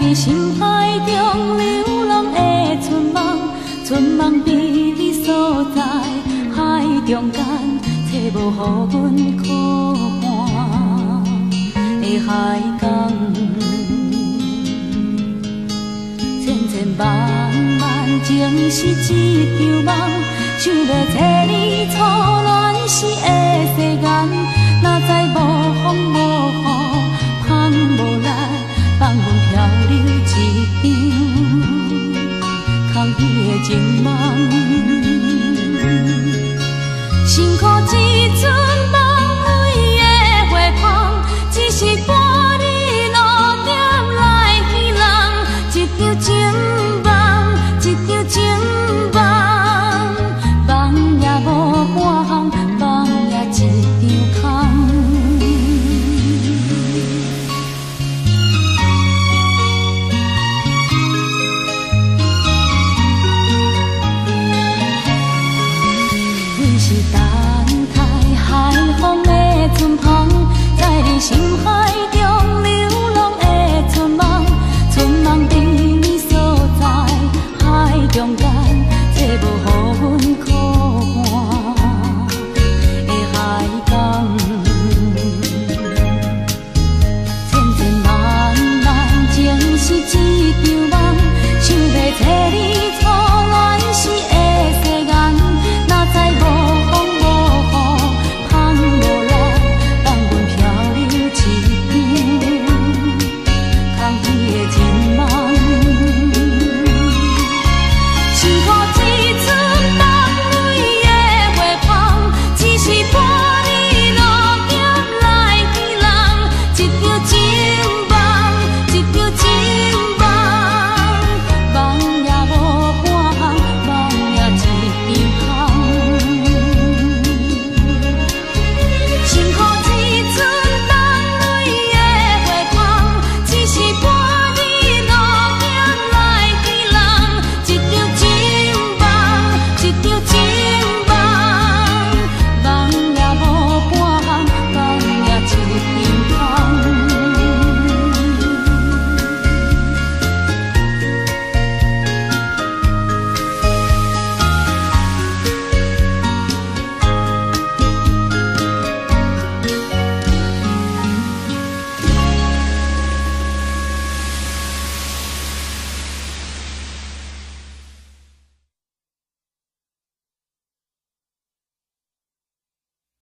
佇深海中流浪的春夢，春夢美麗所在，海中間，找無予阮靠岸的海港。千千萬萬情是一場夢，想欲找你初戀時的誓言，哪知無風無雨，芳無力，放阮漂流一場空虛的情夢。辛苦一阵梦里的花香，只是伴你路点來彼人，一場情夢，一場情夢，夢也無半項，夢也一場空。阮是等待海風的船帆，在你心海。